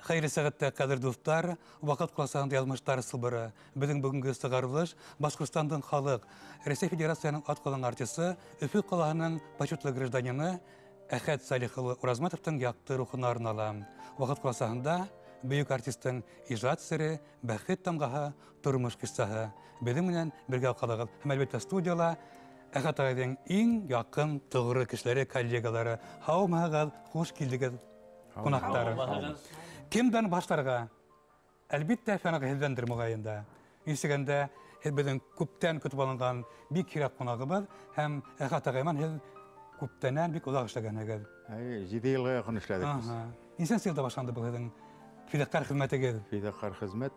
Хәерле сәгатьтә, кадерле дуслар, Вакыт классында язмышлар сылбыры. Безнең бүгенге чыгарылыш Башкортстанның халык, Россия Федерацияның атказанган артисты, Өфө калаһының почетлы гражданины Әхәт Салих улы Уразматовтың якты рухына арнала. Вакыт классында бөек артистың иҗат сере, бәхет тамгаһы, тормыш кыссаһы. Безнең белән бергә калыгыз. Һәм әлбәттә студияла Әхәт агайның иң якын тугры кешеләре, коллегалары. Һаумыһыгыз, хуш килдегез, кунаклар. Кемдән башларга? Әлбәттә, Фәнак һеҙҙәндер мөғайын да. Нисегәндә, һеҙ беҙҙең күптән көтөп алынған бик һирәк ҡунағыбыҙ һәм Әхәт ағай менән һеҙ күптәнән бик оҙаҡ эшләгәнһегеҙ. Әй, 7 йылға яҡын эшләдек без. Нисәнсе йылда башланды был һеҙҙең фиҙаҡәр хеҙмәтегеҙ? Фиҙаҡәр хеҙмәт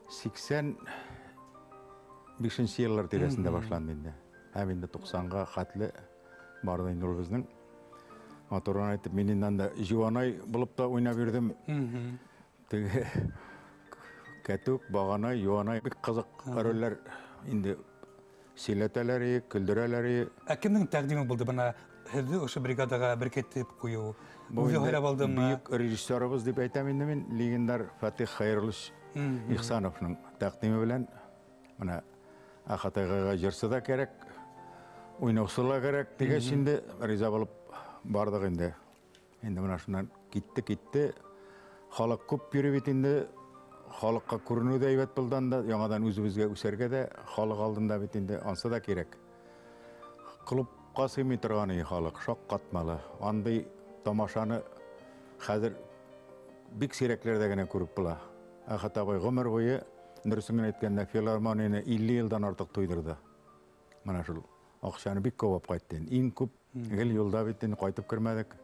85 йыллар тирәсендә башланды инде. Һәм инде 90-ға хәтле барды инде ул безнең. Матурын әйтеп, мин инде анда Жуанай булып та уйнап йөрдем. Теге Кәтүк, Баганай, Юанай бик кызык рольләр инде сөйләтәләр, көлдерәләр. Ә кемнең тәкъдиме булды бына һеҙҙе ошо бригадаға беркетеп ҡуйыу? Үҙе һайлап алдымы? Бөек режиссерыбыз дип әйтәм инде мин, легендар Фатих Хәйруллович Ихсановның тәкъдиме белән менә Әхәт агайга җырчы да кәрәк, уйнаучы да кәрәк дигәч инде риза булып бардык инде. Инде менә шуннан китте, китте. Халык күп йөри бит инде. Халыкка күренү дә әйбәт булды анда, яңадан үзебезгә үсәргә дә халык алдында бит инде ансы да кирәк. Клубка сыймый торган и халык, шаккатмалы. Андый тамашаны хәзер бик сирәкләрдә генә күреп була. Әхәт абый гомер буе, дөресен генә әйткәндә, филармонияне 50 елдан артык туйдырды. Менә шул акчаны бик күп алып кайтты инде. Иң күп гел юлда бит инде, кайтып кермәдек.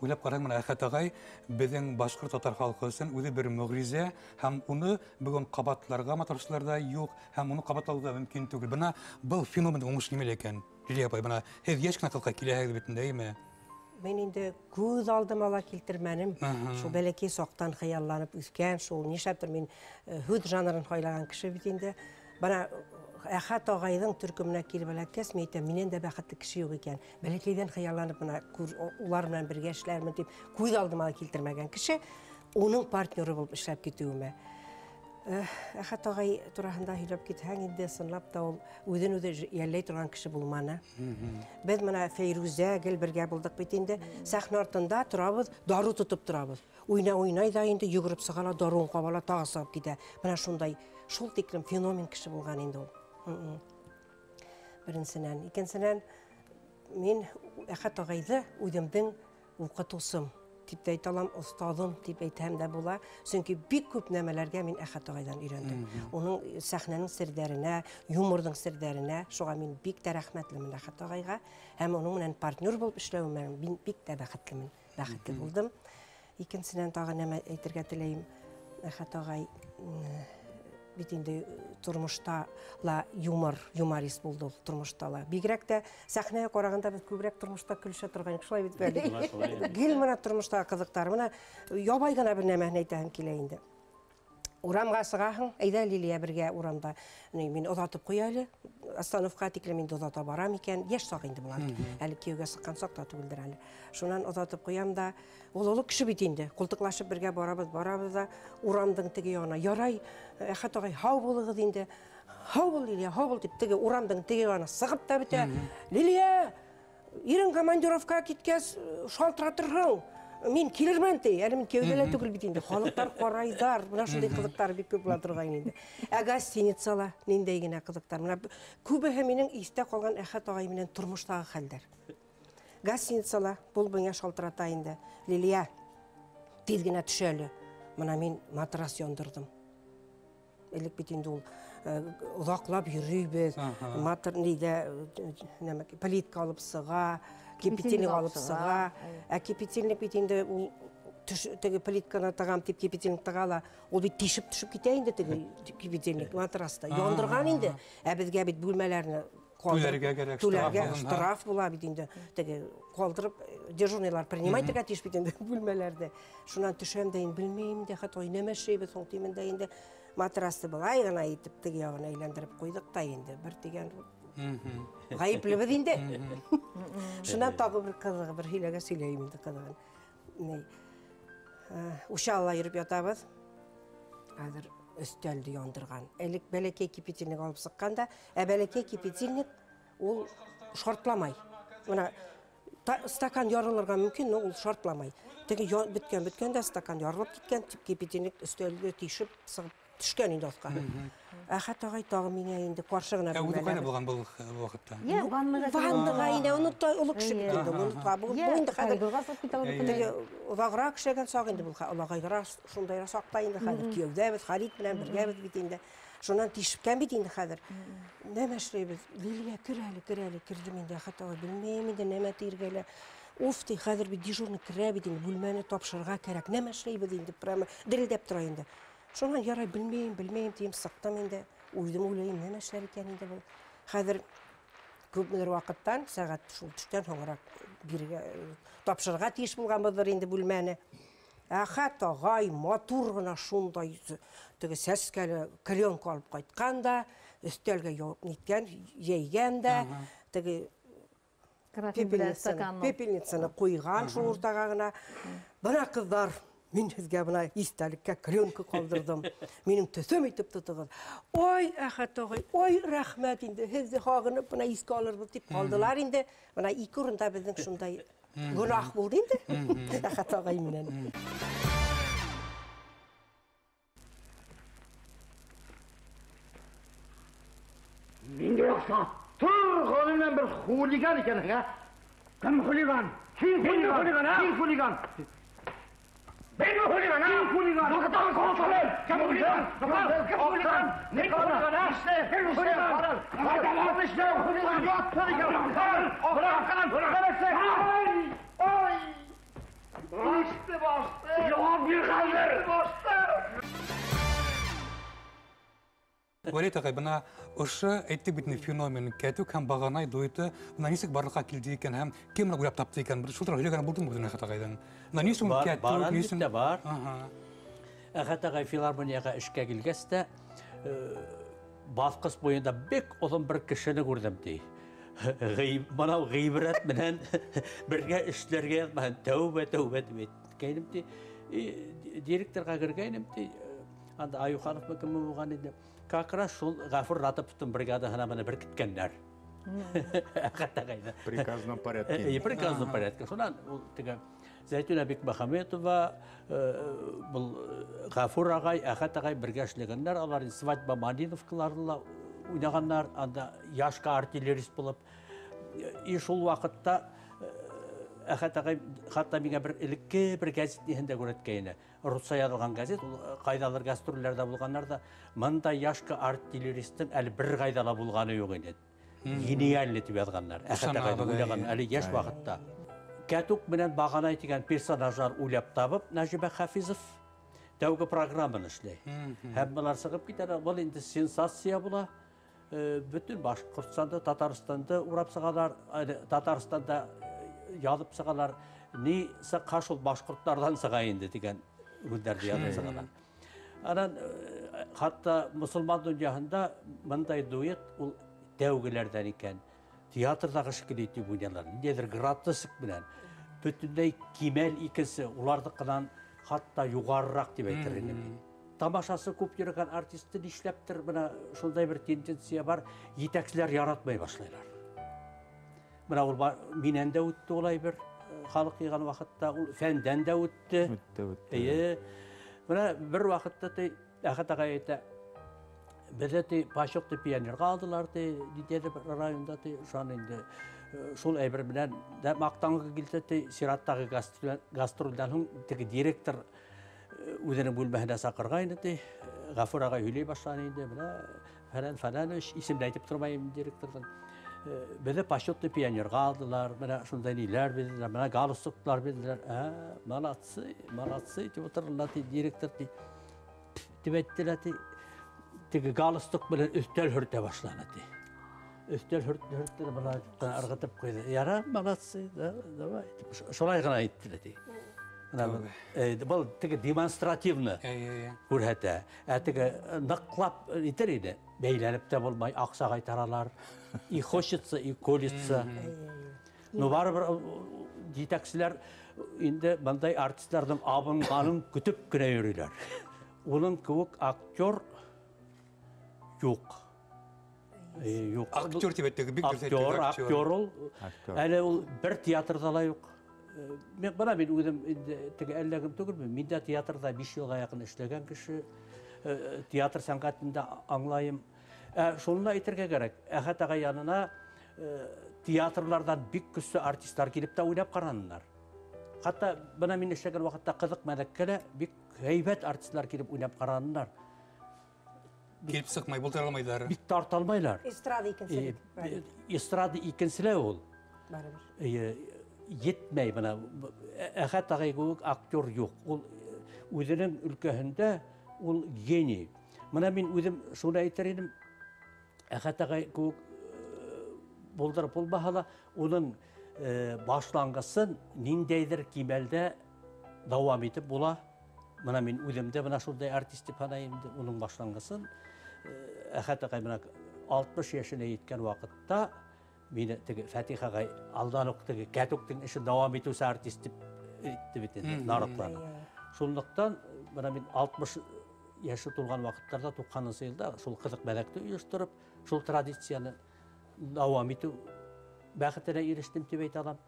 Уйлап караң, менә Әхәт агай безнең башкорт татар халкы өчен үзе бер мөгъҗизә, һәм уны бүген кабатларга маташучылар да юк, һәм уны кабатлау да мөмкин түгел. Бына был феномен уңыш нимәле икән? Лилия апай, бына һеҙ йәш кенә халыҡҡа киләһегеҙ бит инде, әйме? Мин инде күҙ алдыма ла килтермәнем. Шул бәләкәй саҡтан хыялланып үҫкән, шул нишләптер мин һүҙ жанрын һайлаған кеше бит инде. Бына Әхәт ағайҙың төркөмөнә килеп эләккәс, мин әйтәм, минән дә бәхетле кеше юҡ икән. Бәләкәйҙән хыялланып бына улар менән бергә эшләрмен тип күҙ алдыма ла килтермәгән кеше уның партнеры булып эшләп китеүемә. Әхәт ағай тураһында һөйләп китһәң инде, ысынлап та ул үҙен үҙе йәлләй торған кеше булманы. Беҙ бына Фәйрүзә гел бергә булдыҡ бит инде. Сәхнә артында торабыҙ, дарыу тотоп торабыҙ. Уйна-уйнай да инде йүгереп сыға ла, дарыуын ҡаба ла, тағы сығып китә. Бына шундай, шул тиклем феномен кеше булған инде ул. Беренсенән. Икенсенән, мин Әхәт ағайҙы үҙемдең уҡытыусым тип тә әйтә алам, остаҙым тип әйтһәм дә була. Сөнки бик күп нәмәләргә мин Әхәт ағайҙан өйрәндем. Уның сәхнәнең серҙәренә, юморҙың серҙәренә, шуға мин бик тә рәхмәтлемен Әхәт ағайға. Һәм уның менән партнер булып эшләүемә мин бик тә бәхетлемен, бәхетле булдым. Икенсенән тағы нәмә әйтергә теләйем. Әхәт ағай бит инде тормошта ла юмор, юморист булды ул тормошта ла. Бигрәк тә сәхнәгә караганда без күбрәк тормошта көлешә торган идек, шулай бит әле. Гел менә тормошта кызыктар. Менә ябай гына бер нәмәне әйтәһем килә инде. Урамга сыгаһың, әйдә Лилия бергә урамда. Мин озатып куя әле. Остановка тиклем инде озата барам икән. Яшь сак инде булар. Әле кияүгә сыккан сак та түгелдер әле. Шуннан озатып куям да, ул олы кеше бит инде. Култыклашып бергә барабыз, барабыз да урамдың теге ягына. Ярай, Әхәт агай, һау булыгыз инде. Һау бул, Лилия, һау бул дип теге урамдың теге ягына сыгып та бетә. Лилия, ирең командировка киткәс, шалтыратырһың. Мин килермен ти, әле мин кияүдә лә түгел бит инде. Халыктар карайҙар, менә шундый кызыктар бик күп була торган инде. Ә гостиницала ниндәй генә кызыктар. Менә күбеһе минең истә калган Әхәт агай менән тормоштагы хәлдәр. Гостиницала бул миңа шалтырата инде. Лилия, тиз генә төшә әле. Менә мин матрас яндырдым. Элек бит инде ул озаклап йөрибез. Матр нидә, нәмә, плитка алып сыга, кипятильник алып сыга. Ә кипятильник бит инде ул теге плитканы тыгам дип кипятильник тыга ла, ул бит тишеп төшеп китә инде теге кипятильник матраста. Яндырган инде. Ә безгә бит бүлмәләрне калдырып, Түләргә кирәк, түләргә штраф штраф була бит инде. Теге калдырып, дежурныйлар принимать итәргә тиеш бит инде бүлмәләрдә. Шуннан төшәм дә инде, белмим дә, хәтта нәмә эшләйбез соң димен дә инде. Матрасты былай гына итеп теге ягына әйләндереп куйдык та инде. Бер дигән гаеплебез инде. Шуннан тагы бер кызыгы, бер һиләгә сөйләйм инде кызыгын. Ни? Учалла йөреп ятабыз. Хәзер өстәлде яндырган. Элек бәләкәй кипятильник алып сыккан да, ә бәләкәй кипятильник ул шартламай. Менә стакан ярылырга мөмкин, но ул шартламай. Теге беткән беткән дә стакан ярылып киткән, кипятильник өстәлгә тишеп сыгып төшкән инде аска. Әхәт агай тагы миңа инде каршы гына Ә үзе кайда бүлмәләр. булган был вакытта? Я, ваннага. Ваннага инде оныта олы кеше бит инде, оныта. Бу инде хәзер Коридорга сырып китә алып. Теге озаграк эшләгән чак инде бу, олагайрак шундыйрак чакта инде хәзер кияүдәбез, Халит белән бергәбез бит инде. Шуннан тишепкән бит инде хәзер. Нәмә эшләйбез? Лилия, кер әле, кер әле, кердем инде, Әхәт агай, белмим инде нәмә тиргәле. Уф, ди, хәзер бит дежурный керә бит инде, бүлмәне тапшырырга кирәк. Нәмә эшләйбез инде, прямо дерелдәп тора инде. Шуннан ярай, белмим, белмим дием, сыктым инде. Уйдым, уйлыйм, нәмә эшләр икән инде бу. Хәзер күпмедер вакыттан, сәгать шул төштән соңрак биргә тапшырырга тиеш булганбыздыр инде бүлмәне. Әхәт агай матур гына шундай теге сәскәле клеенка алып кайткан да, өстәлгә ябып ниткән, җәйгән дә, теге Графин белән пепельницаны, стаканны. пепельницаны куйган шул уртага гына. Бына кызлар, мин сезгә бына истәлеккә клеенка калдырдым. Минем төсем итеп тотыгыз. Ой, Әхәт агай, ой, рәхмәт инде, һеҙҙе һағынып бына искә алырбыҙ дип калдылар инде. Бына ике урында беҙҙең шундай гөнаһ булды инде. Әхәт агай менән. Мингә яхшы. Торганы бер хулиган икәнсең, ә? Кем хулиган? Син хулиган, син хулиган. Мин хулиган, син хулиган. Вакытан контроль. Кем хулиган? Кем хулиган? Не хулиган, а? Кем хулиган? Хулиган, хулиган, хулиган. Хулиган. Ай! Басты, басты. Җавап бир хәзер. Басты. Валид агай, бына ошо әйттек бит инде феномен Кәтүк һәм Баганай дуэты бына нисек барлыкка килде икән һәм кем моны уйлап тапты икән? Бер шул турында һөйләгән булдыңмы бөтен Әхәт агайдан? Бына ни өчен Бар, Кәтүк, бар, ни өчен? әлбәттә, бар. Аһа. Әхәт агай филармониягә эшкә килгәс тә, баскыч буенда бик озын бер кешене күрдем ди. Мынау гыйбрәт менән бергә эшләргә язмаган, тәүбә, тәүбә дип әйткәйнем ди. Директорга кергәйнем ди. Анда Аюхановмы кемме булган инде. Как раз шул Гафур Ратыповтың бригадаһына менә беркеткәннәр. Әхәт агайны. Приказном порядке. Приказном порядке. Шуннан ул теге Зәйтүнә Бикмөхәммәтова, был Гафур агай, Әхәт агай бергә эшләгәннәр. Алар свадьба Малиновкаларда ла уйнаганнар, анда Яшка артиллерист булып. И шул вакытта Әхәт агай хатта миңа бер элекке бер газет нихендә күрәткәйне. Русча язылган газет, ул кайдалыр гастрольләрдә булганнар да, монда Яшка артиллеристның әле бер кайда ла булганы юк инде. Гениальный дип язганнар. Әхәт агай Ышанабыз, уйнаган әйе. әле яшь вакытта. Кәтүк менән Баганай дигән персонажлар уйлап табып, Нәҗибә Хафизов тәүге программаны эшли. Һәм болар чыгып китәләр. Бул инде сенсация була. Бөтен Башкортстанда, Татарстанда урап чыгалар, әле Татарстанда язып чыгалар. Ни сыкка шул башкортлардан чыга инде дигән һүзләрне язып чыгалар. Анан хатта мусулман дөньяһында мондай дуэт ул тәүгеләрдән икән. Театрдагы шикелле итеп уйналар. Ниндәйдер гротеск белән. Бөтенләй кимәл икесе, улардыкынан хатта югарырак дип әйтер идем мин. Тамашасы күп йөргән артистны нишләптер менә шундай бер тенденция бар, җитәкчеләр яратмый башлыйлар. Менә ул миннән дә үтте улай бер халык йыйган вакытта, ул фәндән дә үтте. Үтте, үтте. Әйе. Менә бер вакытта ти Әхәт агай әйтә, безне ти Пашок ти пионерга алдылар ти, диде бер районда ти, шуны инде шул әйбер белән дә мактангы килде ти, сираттагы гастрольдән һуң теге директор үзенең бүлмәһенә чакырган иде ти, Гафур агай һөйли башлады инде, менә фәлән фәлән эш, исемне әйтеп тормыйм директордан. Безне почетный пионерга алдылар, менә шундай ниләр бирделәр, менә галстуклар бирделәр. Ә, молодцы, молодцы дип утырдылар ти, директор ти. Дип әйттеләр ти, теге галстук белән өстәл һөртә башлады ти. Өстәл һөртте, һөртте, менә ыргытып куйды. Яра, молодцы, да, давай. Шулай гына әйттеләр ти. Менә был теге демонстративно күрһәтә. Ә теге ныклап итер иде. Бәйләнеп тә булмай, акча кайтаралар. И хочется, и колется. Но барыбер җитәкчеләр Инде мондай артистларның абынганын көтеп кенә йөриләр. Уның кебек актер юк. Юк. Актер дип әйттек, бик дөрес әйттек. Актер, актер ул. Әле ул бер театрда ла юк. Мен бына мин үзем инде теге әллә кем түгелмен. Мин дә театрда 5 елга якын эшләгән кеше. Театр сәнгатен дә аңлайым. Шуны да әйтергә кирәк, Әхәт агай янына театрлардан бик көчле артистлар килеп тә уйнап караннар. Хәтта бына мин эшләгән вакытта кызык мәләккә дә бик һәйбәт артистлар килеп уйнап караннар. Килеп сыкмай, булдыра алмайлар. Бик тарта алмайлар. Эстрада икенче. Эстрада икенчеләр ул. Барыбер. Етмәй бына. Әхәт агай кебек актер юк. Ул үзенең өлкәһендә ул гений. Менә мин үзем шуны әйтер идем. Әхәт агай кебек булдырып булмаһа ла, уның башлангысын ниндәйдер кимәлдә дәвам итеп була. Менә мин үзем дә менә шундай артист дип саныйм инде, уның башлангысын. Әхәт агай менә 60 яшенә җиткән вакытта мине теге Фатих агай алдан ук теге Кәтүктең эшен дәвам итүче артист дип әйтте бит инде, Наратларны. Шунлыктан менә мин 60 яше тулган вакытларда, туксанынчы елда шул кызык мәләкне оештырып, шул традицияне дәвам итү бәхетенә ирештем дип әйтә алам.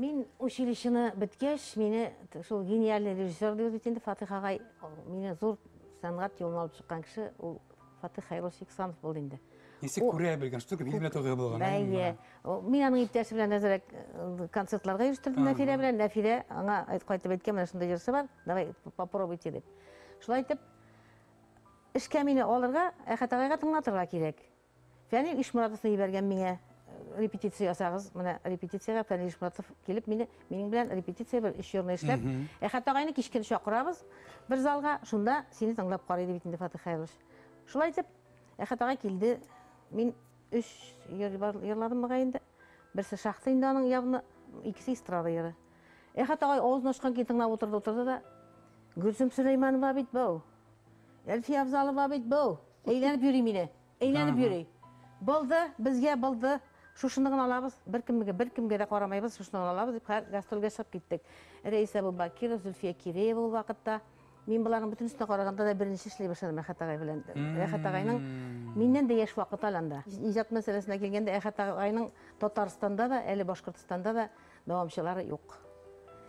Мин училищены беткәч, мине шул гениальный режиссер дип бит инде Фатих агай, мине зур сәнгать юлына алып чыккан кеше, ул Фатих Хәйруллович Иксанов булды инде. Ничек күрә белгән, что билгеле түгел булган. Әйе. Мин аның иптәше белән әзрәк концертларга йөрттем Нәфирә белән. Нәфирә аңа кайтып әйткән, менә шундай җырчы бар, давай попробуйте дип. Шулай итеп, эшкә мине алырга, Әхәт агайга тыңлатырга кирәк. Фәнил Ишмуратовны җибәргән миңа, репетиция ясагыз, менә репетициягә Фәнил Ишмуратов килеп мине, минем белән репетиция бер өч елны эшләп, Әхәт агайны кичкен чакырабыз бер залга, шунда сине тыңлап карый дип инде Фатих Хәйруллович. Шулай итеп, Әхәт агай килде. Мин өч йырладым бугай инде. Берсе шахта инде аның явны, икесе эстрада йыры. Әхәт агай авызын ачкан көе тыңлап утырды, утырды да, Гөлсем Сөләйманова бит бу. Әлфия Авзалова бит бу. Әйләнеп йөри мине. Әйләнеп йөри. Булды, безгә булды. Шушыны гына алабыз, бер кемгә, бер кемгә дә карамайбыз, шушыны гына алабыз дип хәзер гастрольгә чыгып киттек. Рәисә Абубакирова, Зөлфия Киреева ул вакытта. Мин боларның бөтенесенә караганда да беренче эшли башладым Әхәт агай белән. Әхәт агайның миннән дә яшь вакыты әле анда. Иҗат мәсьәләсенә килгәндә Әхәт агайның Татарстанда да, әле Башкортстанда да дәвамчылары юк.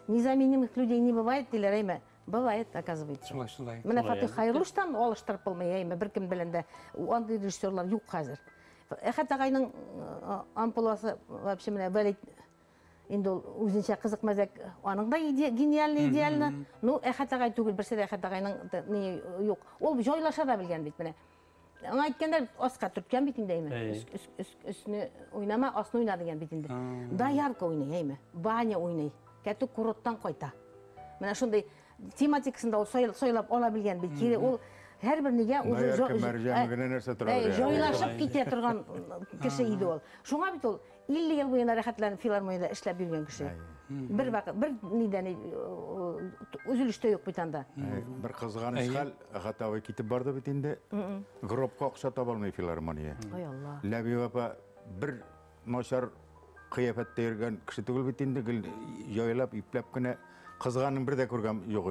Незаменимых людей не бывает диләр, әйме? Бывает, оказывается. Шулай, шулай. Менә Фатих Хәйрулловичтан алыштырып булмый, әйме, бер кем белән дә андый режиссерлар юк хәзер. Әхәт агайның амплуасы вообще менә Вәлид инде ул үзенчә кызык мәзәк, аның да гениальный, идеально. Ну, Әхәт агай түгел, берсе дә Әхәт агайның ни юк. Ул җайлаша да белгән бит менә. Аңа әйткәндә аска төрткән бит инде, әйме. Өсне уйнама, асны уйна дигән бит инде. Доярка уйный, әйме. Баня уйный. Кәтүк курорттан кайта. Менә шундый тематикасында ул сайлап ала белгән бит. Кире ул һәрбер нигә үзе җайлашып китә торган кеше иде ул. Шуңа бит ул 50 ел буена рәхәтләнеп филармониядә эшләп йөргән кеше. Бер вакыт, бер нидән өзелеш тә юк бит анда. Бер кызганыч хәл, Әхәт абый китеп барды бит инде. Гробка акча таба алмый филармония. Ай Алла. Ләбиб апа бер начар кыяфәттә йөргән кеше түгел бит инде, гел җайлап, ипләп кенә кызганын бер дә күргән юк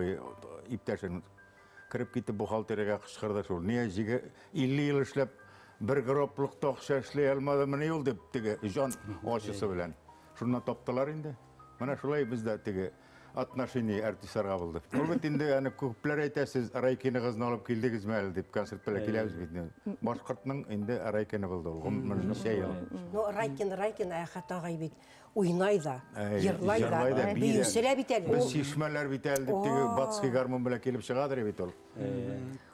иптәшен. Кереп китеп бухгалтериягә кычкырды шул. Ния җиге 50 ел эшләп бер гроблыкта акча эшли алмадымыни ул дип теге җан ачысы белән. Шуннан таптылар инде. Менә шулай бездә теге отношение артистларга булды. Ул бит инде аны күпләр әйтә, сез Райкиныгызны алып килдегезме әле дип концерт белән киләбез бит инде. Башкортның инде Райкины булды ул. Гомумән ничә ел. Ну, Райкин, Райкин, Әхәт агай бит уйнай да, йырлай җырлай да, да, бии дә. биюсе дә бит әле. Без чишмәләр бит әле дип теге батский гармун белән килеп чыгадыр бит ул.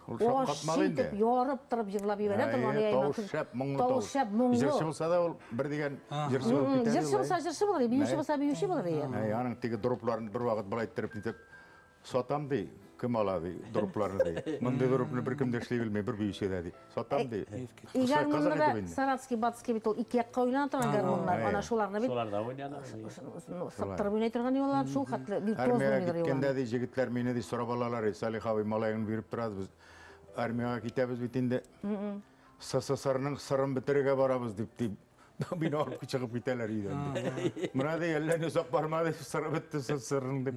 Ул шаккатмалы инде. Итеп, ярып торып җырлап җибәрә торган. Әйе, тавыш шәп, моңлы тавыш. Шәп, моңлы. Җырчы булса да ул бер дигән җырчы булып китә. Җырчы булса җырчы булыр, биюче булса биюче булыр. Әй, аның теге дропларын бер вакыт былай иттереп нитеп сатам ди, кем ала ди, дропларны ди. Мондый дропны бер кем дә эшли белми, бер биюче дә ди. Сатам ди. И гармунны да Саратский, Батский бит ул ике якка уйнана торган гармуннар. Ана шуларны бит. Шуларда уйнана. Сыптырып уйнай торган юллар шул хәтле виртуоз Армиягә киткәндә ди җегетләр мине ди сорап алалар, Салих абый малаеңны биреп торабыз без. Армиягә китәбез бит инде. СССРның сырын бетерергә барабыз дип дип мине алып чыгып китәләр өйдән. Менә ди әллә ни озак бармады, сыры бетте СССРның дип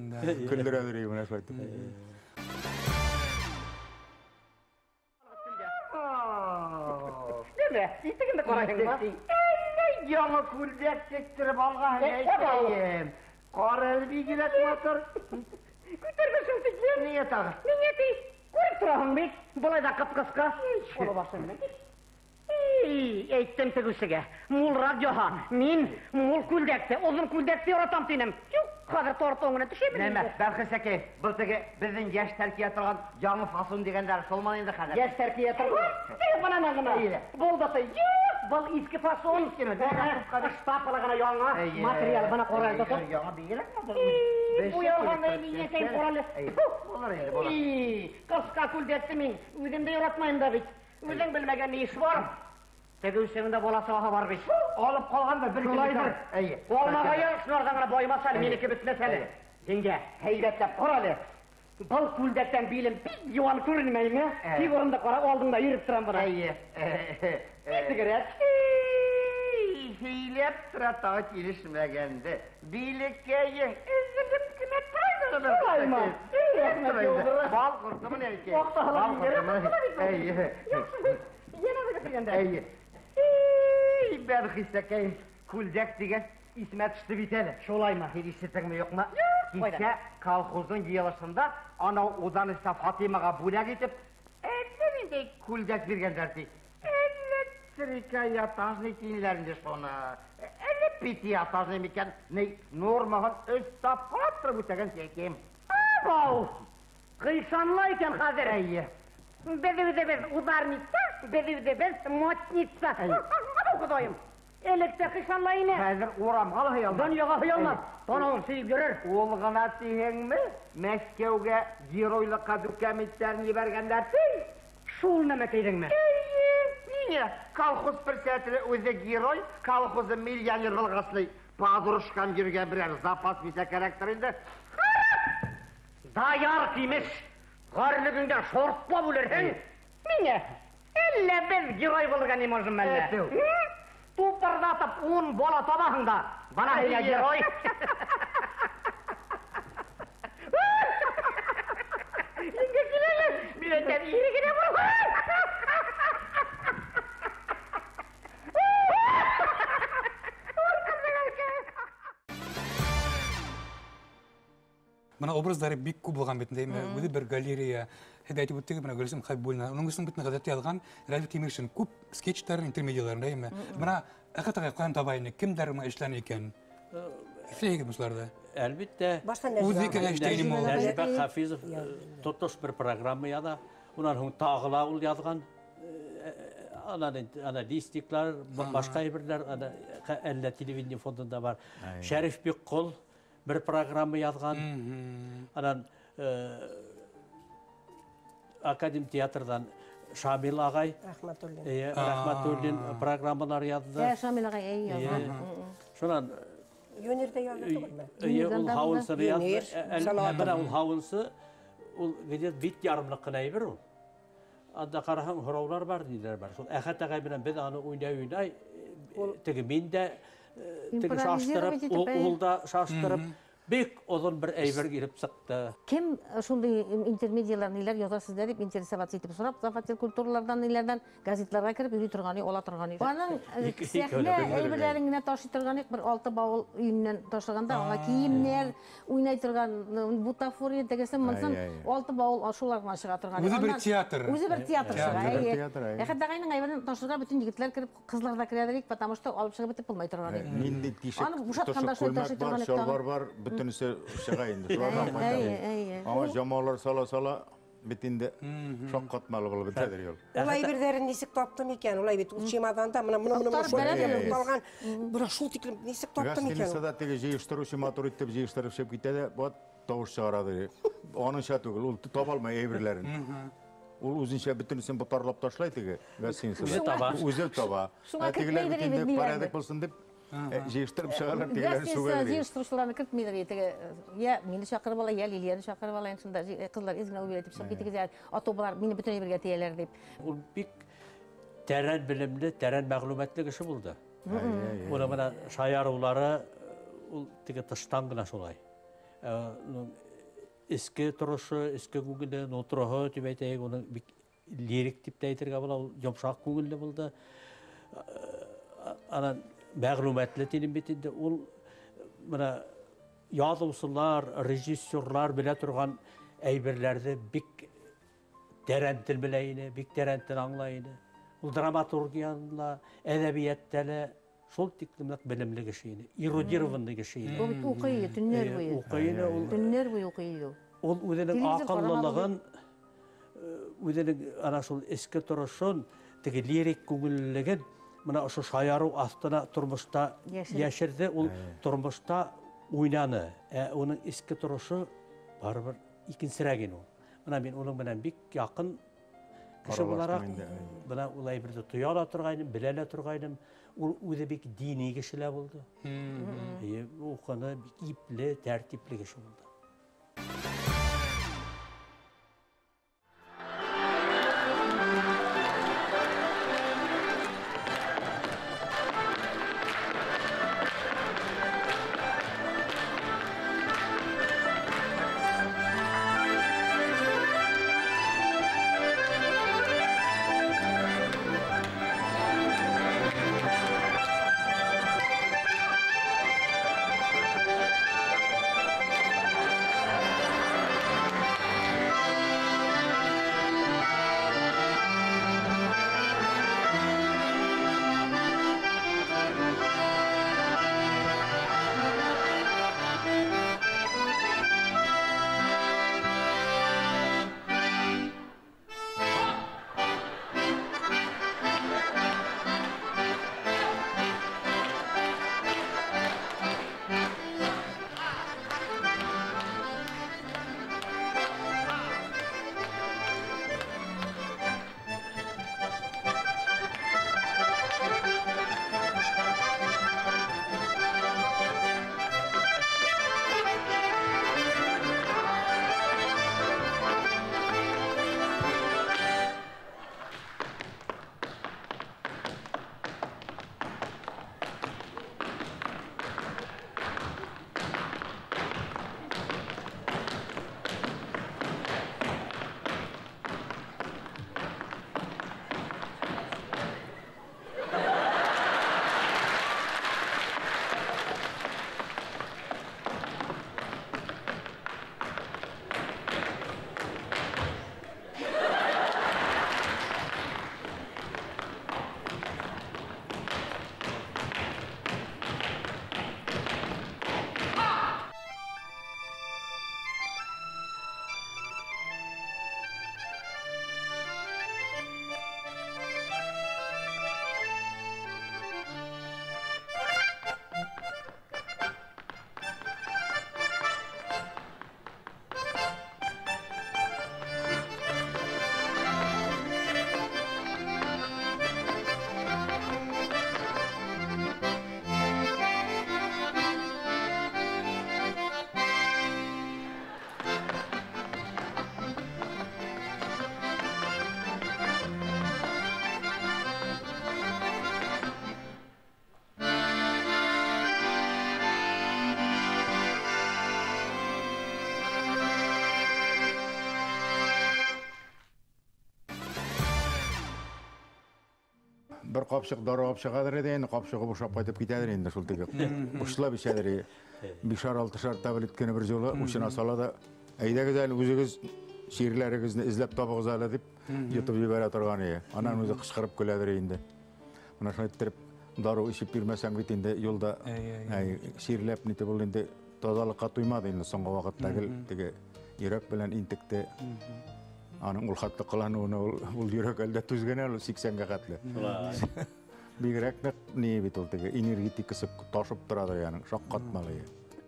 көлдерәдер менә шулай итеп. Неме? Итегеңне карайсыңмы? Әллә яңа күлдәк тектереп алган әйтәем. Кара әле бигрәк матур. Күтәрмә шул тиклем. Ниңә тагы? Ниңә ди? Күреп тораһың бит. Болай да кып-кыска. Олы башың белән. Эй, әйттем тегүчегә. Мулрак яһа. Мин мул күлдәкте, озын күлдәкте яратам динем. Юк, хәзер тортың гына төшәмен. Нәмә, Бәрхис әкәй, был теге безнең яшьтәр кия торган яңы фасон дигәннәр шулмы инде хәзер? Яшьтәр кия торган. Теге банана гына. Булды. Юк, был иске фасон. Штапалы гына яңа материал бына карай тотып. Яңа бигрәк матур. Бу ялган әйткән карале. Булыр инде, булыр. Кыска күлдәкте мин үзем дә яратмыйм да бит. Үзең белмәгән ни эш бар? Тегүсенең дә баласы бар бит. Алып калган да бер Шулайдыр. Әйе. Алмагая шулардан гына баймас әле, минеке бетмәс әле. Җиңгә, һәйбәтләп кара әле. Был күлдәктән билем бик юан күренмәйме? Тик урында кара, алдыңда йөреп торам бына. Әйе. Тигерәк. Һөйләп тора тагы килешмәгәнде. Билеккәең өзелеп кенә тора. Шулаймы? Бал кортымы әйке? Бал кортымы? Әйе. Янә дә дигәндә. Әйе. Эй, Бәрхис әкәй, күлдәк дигән исемә төште бит әле. Шулаймы? Син ишеттеңме, юкмы? Юк, Кичә колхозның җыелышында анау Удан истә Фатимага бүләк итеп, әллә нинди күлдәк биргәннәр ди. Әллә трикотажный киеннәр инде шуны. Әллә пятиэтажный микән? Ни нормаһын өч тапкыр торып үтәгән әкәем. Абау! Кыйшанла икән хәзер. Әйе. Без үзебез ударница, без үзебез модница. Абау, Ходаем! Элек тә кыйшанла ине. Хәзер урамга ла хыялмас. Дөньяга хыялмас. Танавын сөеп йөрер. Ул гына диһеңме? Мәскәүгә геройлыкка документларын җибәргәннәр ди. Шул нәмә әйдеңме? Әйе, ниңә? Колхоз председателе үзе герой, колхозы миллионер булгаслый. Подружкам йөргән берәр запас бисә кәрәктер инде. Даяр кимеш. Гарьлегеңдән шортлап үлерһең. Ниңә? Әллә без герой булырга не можем әллә? Әтеү. Тупырдатып 10 бала табаһың да, бана һиңә герой. Инде киләле, мин әйтәм, ире генә булган. Менә образлары бик күп булган бит инде. Үзе бер галерея. Һәм әйтеп үттек, менә Гөлсем Хәбибуллина. Уның өчен бит гадәттә язган Рәфит Тимиршин күп скетчларын, интермедияларын, әйеме? Менә Әхәт агай каян таба инде, кемдәр моны эшлән икән? Эшләйгез шуларда. Әлбәттә. Башта Үзе киңәштә инде ул. Нәҗибә Хафизов тотыш бер программа яза. Унан һуң тагы ла ул язган. Анан ана листиклар, башка әйберләр, ана әллә телевидение фондында бар. Шәриф Биккол бер программа язган. Анан Академ театрдан Шамил агай, Рахматуллин. Рахматуллин программалар язды. Шамил агай, әй, язган. Шунан Юнир дә язды түгелме? Ул һавынсыны язды. Юнир, Менә ул һавынсы, ул где-то бит ярымлык кына әйбер ул. Анда караһаң, һораулар бар, ниләр бар. Шул Әхәт агай белән без аны уйнай-уйнай, теге мин дә теге шаштырып, ул да шаштырып, Бик озын бер әйбер килеп чыкты. Кем шундый интермедиялар ниләр яза сездә дип интересоваться итеп сорап, зафатил культуралардан ниләрдән газетларга кереп йөри торган, ала торган. Аның сәхнә әйберләрен генә ташый торган, бер 6 баул өеннән ташыганда аңа киемнәр, уйнай торган бутафория тегесен монсын 6 баул шулар гына чыга торган. Үзе бер театр. Үзе бер театр чыга. Әхәт агайның әйберен ташырга бөтен егетләр кереп, кызлар да керәдер, потому что алып чыгып бетеп булмый торган. Нинди тишек, күлмәк бар, чалбар бар, бөтенесе чыга инде. Шулардан кайта. Аңа җамаулар сала-сала бит инде шаккатмалы булып бетәдер юл. Ул әйберләрен ничек таптым икән? Улай бит ул чемоданда менә моны шул алган. Бара шул тиклем ничек таптым икән? Гостиницада теге җыештыручы матур итеп җыештырып чыгып китә дә, вот тавыш чыгара. Аныңча түгел, ул таба алмый әйберләрен. Ул үзенчә бөтенесен ботарлап ташлай теге гостиницада. Үзе таба. Үзе таба. Тегеләр бит инде порядок булсын дип җыештырып чыгалар, тегеләрне сүгәләр. Җыештыручыларны кертмиләр теге. Я мине чакырып ала, я Лилияне чакырып ала. Шунда кызлар изгенә үбелә дип чыгып китегез, а то болар мине бөтен әйбергә тияләр дип. Ул бик тәрән белемле, тәрән мәгълүматлы кеше булды. Уның менә шаярулары ул теге тыштан гына шулай. Эске торышы, эске күңеле, нотроһы дип әйтәйек, уның бик лирик дип тә әйтергә була, ул йомшак күңелле булды. Анан мәгълүматлы динем бит инде, ул менә язучылар, режиссерлар белә торган әйберләрне бик тәрәнтен белә иде, бик тәрәнтен аңлай иде. Ул драматургияны ла, әдәбиятта ла шул тиклем белемле кеше иде, эрудированный кеше иде. Ул бит укый, төннәр буе. Укый иде ул. Төннәр буе укый иде ул. Ул үзенең акыллылыгын, үзенең ана шул эчке торышын, теге лирик күңеллелеген менә ошо шаяру астына тормышта яшерде, ул тормышта уйнаны. Ә уның эчке торышы барыбер икенчерәк иде ул. Менә мин уның белән бик якын кеше буларак, менә ул әйберне тоя ла торгайным, белә лә торгайным. Ул үзе бик дини кешеләр булды. Укыны бик ипле, тәртипле кеше булды. Бер капчык дару алып чыгадыр иде, инде капчыгы бушап кайтып китәдер инде шул теге. Учлап эчәдер иде. Бишәр, алтышар таблетканы бер юлы учына сала да, әйдәгез әле үзегез чирләрегезне эзләп табыгыз әле дип йотып җибәрә торган иде. Аннан үзе кычкырып көләдер инде. Менә шулай иттереп дару эчеп йөрмәсәң бит инде юлда чирләп нитеп ул инде тазалыкка туймады инде соңгы вакытта гел теге йөрәк белән интекте. Аның ул хәтле кылануына ул йөрәк әлдә түзгән әле 80-гә хәтле. Бигрәк нык ни бит ул теге энергетикасы ташып торадыр яның, шаккатмалы.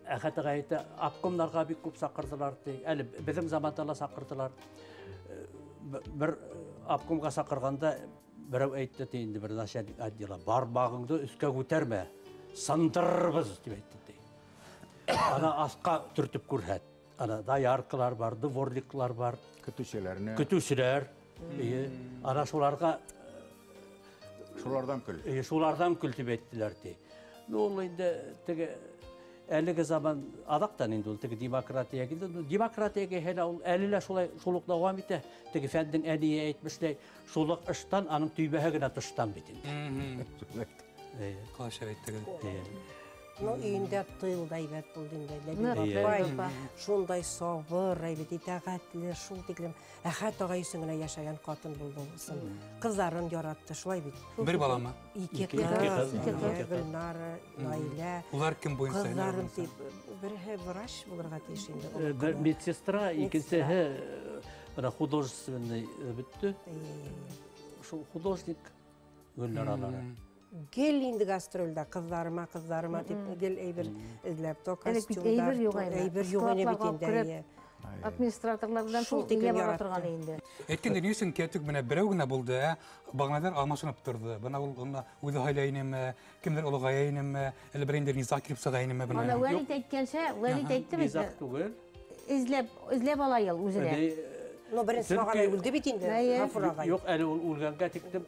Әхәт агай әйтә, обкомнарга бик күп сакырдылар ди. Әле безнең заманда ла сакырдылар. Бер обкомга сакырганда берәү әйтте ди инде бер начальник отдела, бармагыңды өскә күтәрмә, сындырырбыз дип әйтте ди. Ана аска төртеп күрһәт. Ана дояркалар бар, дворниклар бар. Көтүчеләрне. Көтүчеләр. Ана шуларга Шулардан көл. Шулардан көл дип әйттеләр ди. Ну, ул инде теге әлеге заман адактан инде ул теге демократия килде. Демократиягә һәлә ул әле лә шулай шул ук дәвам итә. Теге фәндең әние әйтмешләй, шул ук ыштан аның төйбәһе генә тыштан бит инде. Калаша әйттегез. Ну, өендә тыл да әйбәт булды инде. Ләбиб апай шундай сабыр, әйбәт, итагатьле, шул тиклем. Әхәт агай өчен генә яшәгән хатын булды ул. Кызларын яратты, шулай бит. Бер баламы? Ике кыз, Гөлнара, Наилә. Улар кем буенча? Кызларын дип, бере врач булырга тиеш инде. Бер медсестра, икенчеһе менә художественный бетте. Шул художник Гөлнаралары. Гел инде гастрольдә кызларыма, кызларыма дип гел әйбер эзләп, то костюмдар, әйбер юк ине бит инде. Администраторлар белән шул тиклем бара торган инде. Әйткәндә, ни өчен кәтүк менә берәү генә булды, ә баганалар алмашынып торды. Бына ул аны үзе һайлай инеме, кемдер олыгая инеме, әле бер инде низаг килеп чыга инеме бына. Ана Вәлит әйткәнчә, Вәлит әйтте бит. Низаг түгел. Эзләп, эзләп ала ел үзенә. Ну, беренче багана үлде бит инде, Гафур агай. Юк, әле ул үлгәнгә тиклем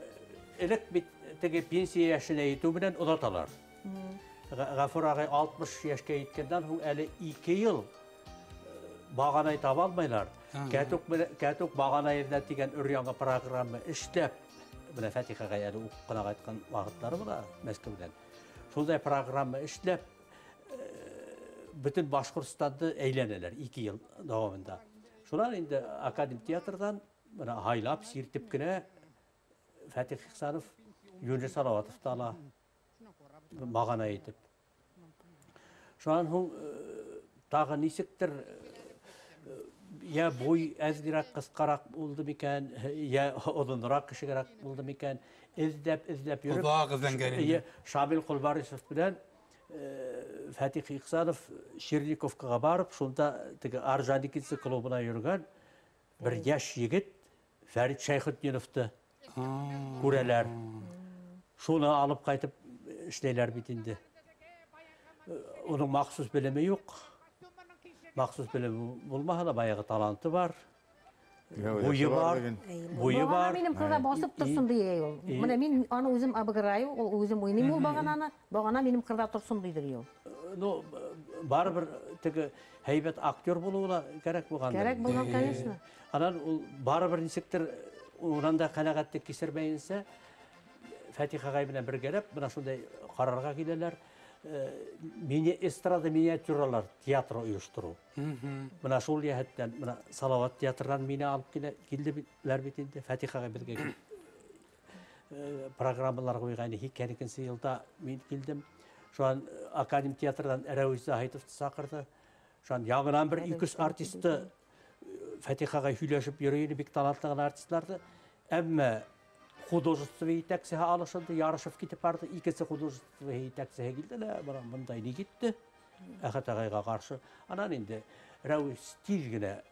элек бит теге пенсия яшенә җитү белән озаталар. Гафур агай 60 яшькә җиткәннән һуң әле 2 ел баганай таба алмайлар. Кәтүк баганаевна дигән өр-яңа программа эшләп, менә Фатих агай әле укып кына кайткан вакытлары була Мәскәүдән. Шундай программа эшләп, бөтен Башкортстанны әйләнәләр 2 ел дәвамында. Шуннан инде академик театрдан менә һайлап, сиртеп кенә Фатих Ихсанов Юнис Салаватов та ала багана итеп. Шуннан һуң тагы ничектер я буй әзгерәк кыскарак булды микән, я озынрак кешегәрәк булды микән, эзләп, эзләп йөреп, Озак эзләнгән инде. Шамил Колбарисов белән Фатих Ихсанов Черниковкага барып, шунда теге Орджоникидзе клубына йөргән бер яшь егет Фәрит Шәйхетдиновты күрәләр. Шуны алып кайтып эшләйләр бит инде. Уның махсус белеме юк. Махсус белеме булмаһа да баягы таланты бар. Буе бар. Буе бар. Минем кызга басып торсын дия ул. Менә мин аны үзем обыграю, ул үзем уйныйм ул багананы. Багана минем кырда торсын дидер ул. Ну, барыбер теге һәйбәт актер булуы да кирәк булган. Кирәк булган, конечно. Анан ул барыбер ничектер унан да канәгатьлек кичермәенсә, Фатих агай белән бергәләп менә шундай карарга киләләр. Мини эстрада миниатюралар театры оештыру. Менә шул җәһәттән менә Салават театрынан мине алып килделәр бит инде. Фатих агай безгә программалар куйган 2002 елда мин килдем. Шуан академик театрдан Рәүз Заһитов чакырды. Шуан яңадан бер 200 артисты Фатих агай һөйләшеп йөри иде, бик талантлы гына артистларды. Әмма художество җитәкчесе алышынды, Ярышев китеп барды, икенче художество җитәкчесе килде лә, бара мондай ни китте. Әхәт агайга каршы. Анан инде Рәүз тиз генә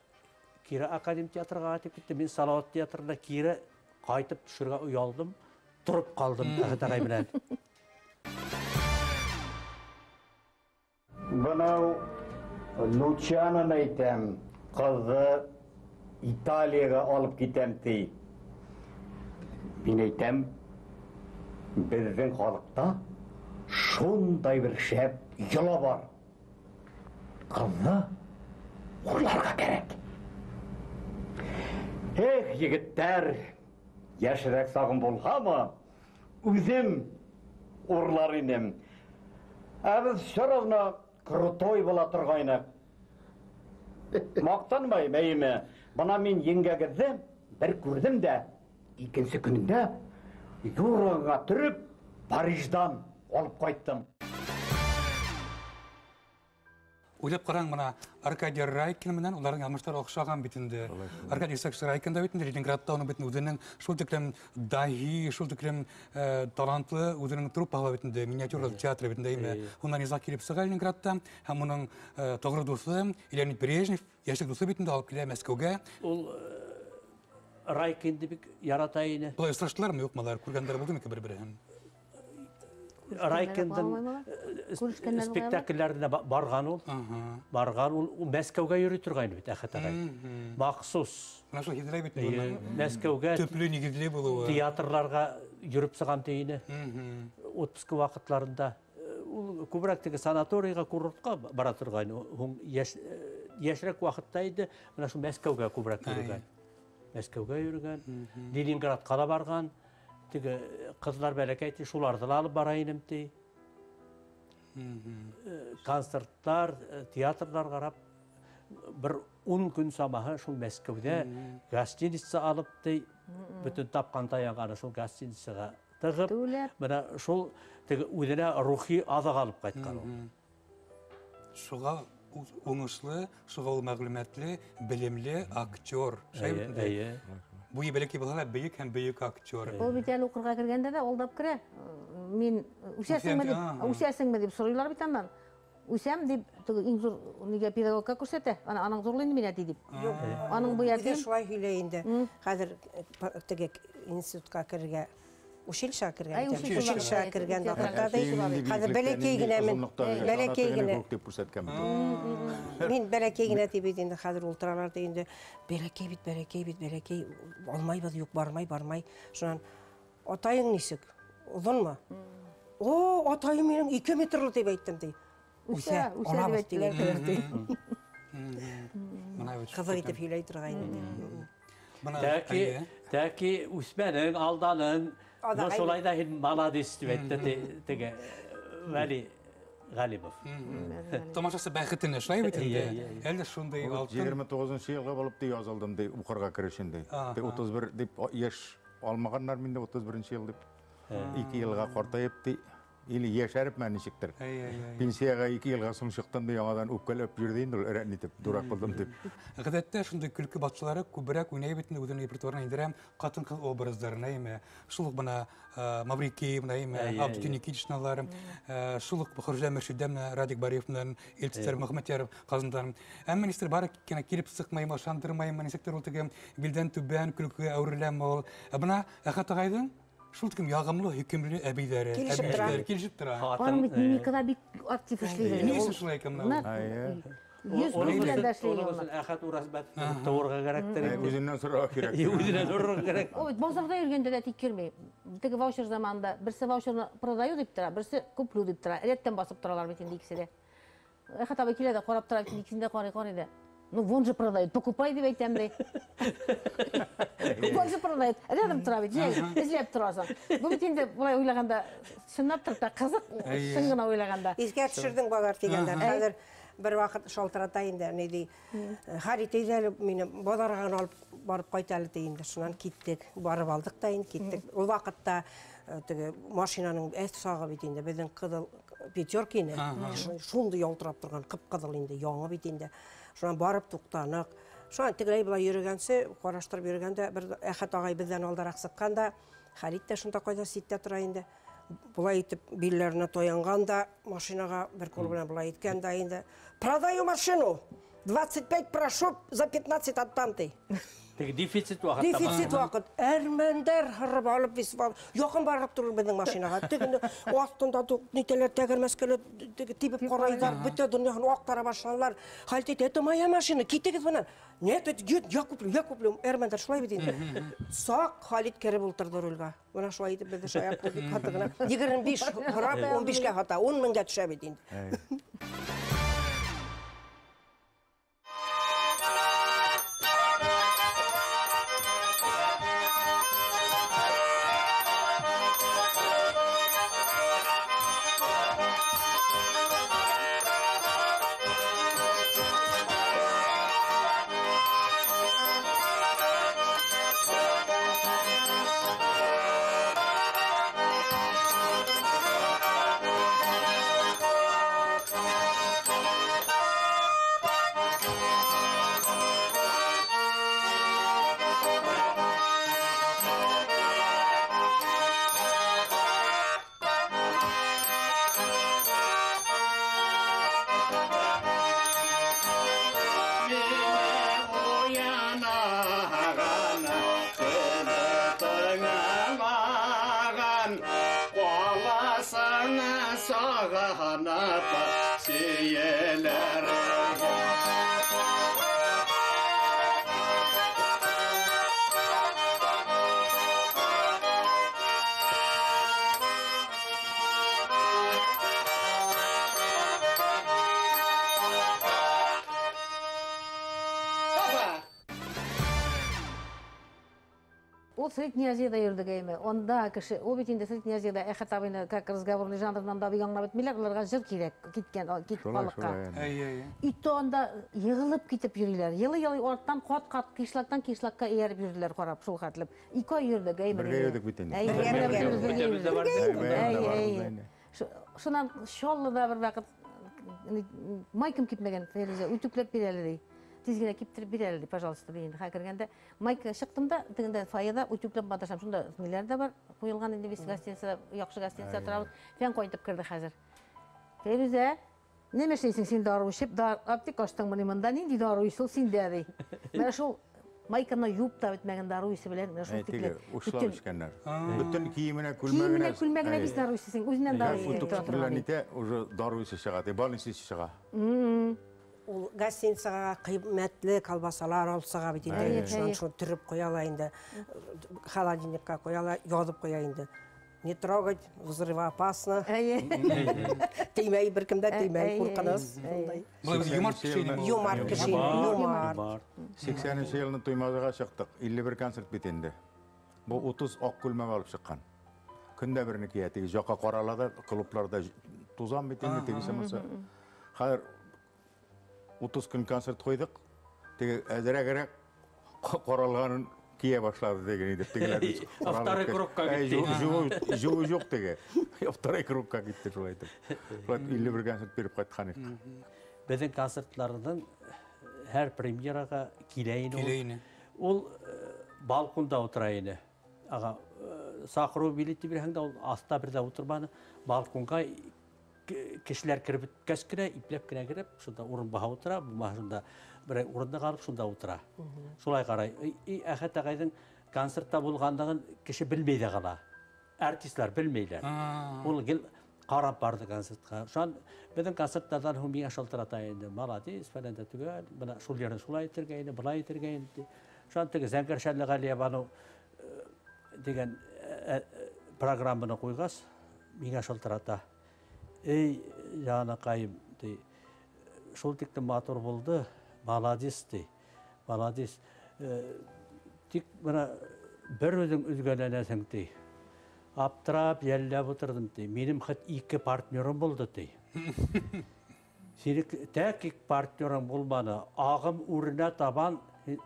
кире академик театрга кайтып китте. Мин Салават театрына кире кайтып төшергә оялдым, торып калдым Әхәт агай белән. Бынау Лучаноны әйтәм, кызы Италиягә алып китәм ди. Мин әйтәм, безнең халыкта шундай бер шәп йола бар. Кызны урларга кирәк. Эх, егетләр, яшьрәк сагын булһамы, Үзем урлар инем. Ә без все равно крутой була торгайнык. Мактанмайм, әйеме. Бына мин еңгәгеҙҙе бер күрҙем дә, икенсе көнөндә юрғанға төрөп Париждан алып ҡайттым. Уйлап караң, менә Аркадий Райкин менән уларның язмышлары охшаган бит инде. Аркадий Исаакович Райкин да бит инде Ленинградта уның бит үзенең шул тиклем даһи, шул тиклем талантлы үзенең труппа бит инде, миниатюра театры бит инде, әйме. Уннан низаг килеп чыга Ленинградта, һәм уның тогры дусы Леонид Брежнев, яшьлек дусы бит инде алып килә Мәскәүгә. Ул Райкинды бик ярата ине. Болай очраштылармы, юкмы алар? Күргәннәр булдымы икән бер-берен? Райкиндың спектакльләренә барган ул. Барган ул, Мәскәүгә йөри торган бит Әхәт агай. Махсус. Менә шул хитрәй бит инде. Мәскәүгә төпле нигезле булуы. Театрларга йөреп чыгам дигәне. Отпуск вакытларында ул күбрәк теге санаторийга, курортка бара торган. Ул яшьрәк вакытта иде, менә шул Мәскәүгә күбрәк йөргән. Мәскәүгә йөргән, Ленинградка да барган. Теге кызлар бәләкәй ти, шуларды да алып бара инем ти. Концертлар, театрлар карап, бер 10 көн самаһы шул Мәскәүдә гостиница алып ти, бөтен тапкан таяганы шул гостиницага тыгып, менә шул теге үзенә рухи азык алып кайткан ул. Шуга уңышлы, шуга ул мәгълүматлы, белемле актер. Шулай бит инде? Буе бәләкәй булса да, бөек һәм бөек актер. Ул бит әле укырга кергәндә дә алдап керә. Мин үсәсеңме дип, үсәсеңме дип сорыйлар бит аннан. Үсәм дип, теге иң зур нигә педагогка күрсәтә. Ана аның зурлы инде мин әти дип. Аның буе әти. Шулай сөйли инде. Хәзер теге институтка керергә, училищега кергән икән. Училищега кергән вакытта да хәзер бәләкәй генә мин, бәләкәй генә. Дип күрсәткән бит. Мин бәләкәй генә дип инде хәзер утыралар да инде бәләкәй бит, бәләкәй бит, бәләкәй алмайбыз, юк, бармай, бармай. Шуннан атаең ничек? Озынмы? О, атаем минем 2 метрлы дип әйттем ди. Үсә, үсә дип әйттеләр ди. Кызык итеп сөйләй торган инде. Тәки үсмәнең, алданың. Но шулай да һин молодец дип әйтте теге Вәли Галимов. Тамашасы бәхетенә шулай бит инде. Әле шундый алтын. 29 елга булып ди язылдым ди, укырга керешен ди. 31 дип яшь алмаганнар миндә 31 ел дип. 2 елга картаеп ди. Или яшәреп мен ничектер. Пенсияга 2 елга соң чыктым ди, яңадан үпкәләп йөрде инде ул, рәт итеп, дурак булдым дип. Гадәттә шундый көлке батшалары күбрәк уйнай бит инде үзенең репертуарына индерә хатын-кыз образларын, әйме. Шул ук менә Маврикий, менә әйме, Авдотья Никитичналар, шул ук Хөрҗә Мөршидә менә Радик Бариев белән Илтисар Мөхәммәтьяров Казандан. Әмма ничектер бары кенә килеп сыкмыйм, ышандырмыйм, ничектер ул теге билдән түбән көлкегә әвереләме ул. Ә менә Әхәт агайның шул тиклем ягымлы, хөкемле әбиләре, әбиләре килешеп тора. Аның бит мимикада бик актив эшлиләр. Ни өчен шулай икән менә ул? Йөз белән дә эшлиләр. Оның өчен Әхәт Уразбәтовны тауырга кирәктер. Үзеннән сорарга кирәк. Үзеннән сорарга кирәк. Ул бит базарда йөргәндә дә тик йөрми. Теге ваучер заманында берсе ваучерны продаю дип тора, берсе куплю дип тора. Рәттән басып торалар бит инде икесе дә. Әхәт абый килә дә карап тора, икесен дә карый, карый да. Ну, вон же продают, покупай дип әйтәм ди. Вон же продают. Рядом тора бит, эзләп торасың. Бу бит инде болай уйлаганда, чынлап торып та кызык, чын гына уйлаганда. Искә төшердең базар дигәндә. Хәзер бер вакыт шалтырата инде, ни ди, Харит әйдә әле мине базарга гына алып барып кайт әле ди инде. Шуннан киттек, барып алдык та инде киттек. Ул вакытта теге машинаның әз сагы бит инде, безнең кызыл пятерка инде, шундый ялтырап торган, кып-кызыл инде, яңа бит инде. Шуннан барып туктанык. Шуннан тегеләй болай йөргәнче, караштырып йөргәндә бер Әхәт агай бездән алдарак чыккан да, Халит тә шунда кайда читтә тора инде. Болай итеп билләренә таянган да, машинага бер кул белән болай иткән дә инде. Продаю машину. 25 прошу, за 15 отдам ди. Теге дефицит вакыт. Дефицит вакыт. Әрмәндәр һырып алып без якын барып торыр безнең машинага. Тегенде астында нитәләр тәгәрмәскәләр теге тибеп карайлар, бөтә дөньяны актара башларлар. Халит әйтә, это моя машина, китегез моннан. Нет, это я куплю, я куплю. Әрмәндәр шулай бит инде. Сак Халит кереп утырды рульга. Менә шулай итеп безне шаяртты дип хаты гына. 25 һорап 15-кә хата, 10 меңгә төшә бит инде. Ул Средняя Азиядә йөрде гәйме. Анда кеше, ул бит инде Средняя Азиядә Әхәт абыйны как разговорный жанрыннан да бик аңлап бетмиләр, аларга җыр кирәк киткән, кит халыкка. Әйе, әйе. И то анда егылып китеп йөриләр. Елый-елый арттан кат-кат кишлактан кишлакка ияреп йөрделәр карап шул хәтле. 2 ай йөрдек, әйме. Бергә йөрдек бит инде. Әйе, бергә йөрдек. Әйе, әйе. Шуннан Чаллыда бер вакыт майкам кипмәгән, Фәйрүзә, үтүкләп бир әле ди. Тиз генә киптереп бир әле ди, пожалуйста, мин инде кергәндә майка чыктым да, тегендә фойеда үтүкләп маташам. Шунда ниләр дә бар, куелган инде без гостиницада, яхшы гостиницада торабыз. Фән кайтып керде хәзер. Фәйрүзә, нимә эшлисең син дару эчеп, аптека ачтыңмыни монда, нинди дару исе ул синдә ди. Менә шул майканы юып та бетмәгән дару исе белән, менә шул тикле. Ушлап эчкәннәр. Бөтен киеменә, күлмәгенә. Киеменә, күлмәгенә бит дару исе, үзеннән дару исе. Үтүк белән итә, уже дару исе чыга, больница исе чыга. Ул гостиницага кыйммәтле колбасалар алып чыга бит инде. Шуннан шуны төреп куялар инде. Холодильникка куялар, язып куя инде. Не трогать, взрывоопасно. Тимәй, беркем дә тимәй, куркыныч. Юмарт кеше инде. Юмарт кеше, юмарт. 80 елны Туймазыга чыктык. 51 концерт бит инде. Бу 30 ак күлмәк алып чыккан. Көндә берне кия, теге жака карала да, клубларда тузан бит инде, тегесе монысы. Хәзер 30 көн концерт куйдык. Теге әзрәгрәк каралганын кия башлады деген иде. Тегеләр Второй кругка китте. Жуы юк теге. Второй кругка китте шулай итеп. Шулай 51 концерт биреп кайткан идек. Безнең концертлардан һәр премьерага килә иде ул. Ул балконда утыра иде. Ага, сакыру билеты бирһәң дә ул аста бер дә утырмады. Балконга кешеләр кереп беткәч кенә, ипләп кенә кереп, шунда урын баһа утыра, булмаса шунда бер урындык алып шунда утыра. Шулай карай. И Әхәт агайның концертта булганлыгын кеше белмей дә кала. Артистлар белмейләр. Ул гел карап барды концертка. Шуан безнең концертлардан һуң миңа шалтырата инде. Молодец, фәлән дә түгел. Менә шул жерден шулай итергә инде, былай итергә инде. Шуан теге Зәңгәр шәлле Галиябану дигән программаны куйгач, миңа шалтырата. Эй, җаныкаем, ди. Шул тиклем матур булды. Молодец, ди. Молодец. Тик менә бер үзең өзгәләнәсең, ди. Аптырап, яллап утырдым, ди. Минем хәт 2 партнерым булды, ди. Синең тәк партнерың булмады. Агым үренә табан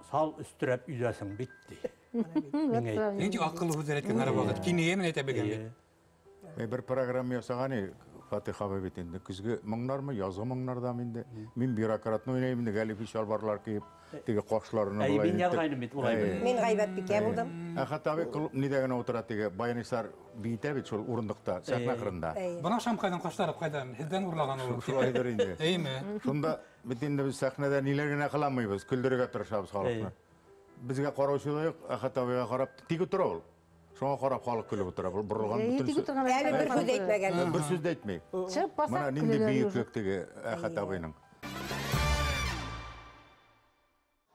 сал өстерәп өйдәсең бит, ди. Нинди акыллы сүзләр әйткән һәр вакыт. Кинәя менә әйтә белгән бит. Бер программа ясаган Фатих абый бит инде. Көзге моңнармы, язгы моңнардамы инде. Мин бюрократны уйныйм инде, галифе чалбарлар киеп, теге кашларны болай. Мин язгайным бит улай. Мин Гайбәт бикә булдым. Әхәт абый клуб нидә генә утыра теге баянистлар биетә бит шул урындыкта, сәхнә кырында. Бына Шамкайның кашлары кайдан? Һездән урлаган ул. Шулайдыр инде. Әйме? Шунда бит инде без сәхнәдә ниләр генә кыламыйбыз, көлдерергә тырышабыз халыкны. Безгә караучы да юк, Әхәт абыйга карап тик утыра ул. Шуңа карап халык көлеп утыра. Борылган бөтен. Әле бер сүз әйтмәгән. Бер сүз дә әйтми. Чыгып басак. Менә нинди бөеклек теге Әхәт абыйның.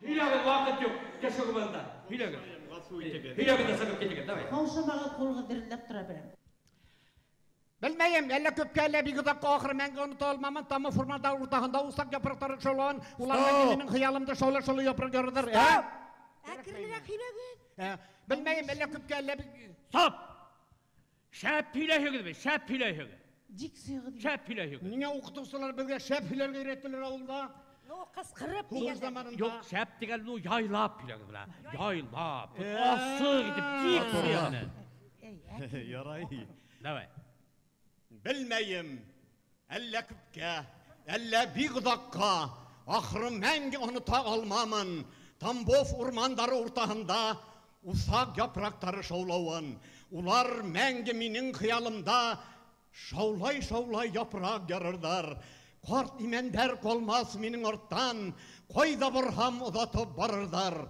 Һөйләгез, вакыт юк. Кеше монда. Һөйләгез. Һөйләгез дә чыгып китегез, давай. Каушамаган кулыгыз дерелдәп тора берәм. Белмәйем, әллә күпкә, әллә бик озакка, ахыры мәңге оныта алмамын. Тамы формада уртаһында усак япраклары шаулавын, улар мәңге минем хыялымда шаулы-шаулы япрак ярыдыр. Әкренрәк һөйләгез. Белмәйем, әллә күпкә, әллә бик... Стоп! Шәп һөйләһегез бит, шәп һөйләһегез. Дикцияга. Шәп һөйләһегез. Ниңә укытучылар безгә шәп һөйләргә өйрәттеләр авылда? Ну, кыскырып Һугыш дигәндә. заманында. Юк, шәп дигән, ну, яйлап һөйләгез менә. Яйлап, асык итеп, дикцияне. Ярай. Давай. Белмәйем, әллә күпкә, әллә бик озакка, ахыры мәңге оныта алмамын. Тамбов урмандары уртаһында усак япраклары шаулавын. Улар мәңге минең хыялымда шаулай-шаулай япрак ярырдар. Карт имәндәр калмас минең арттан, кайда барһам озатып барырдар.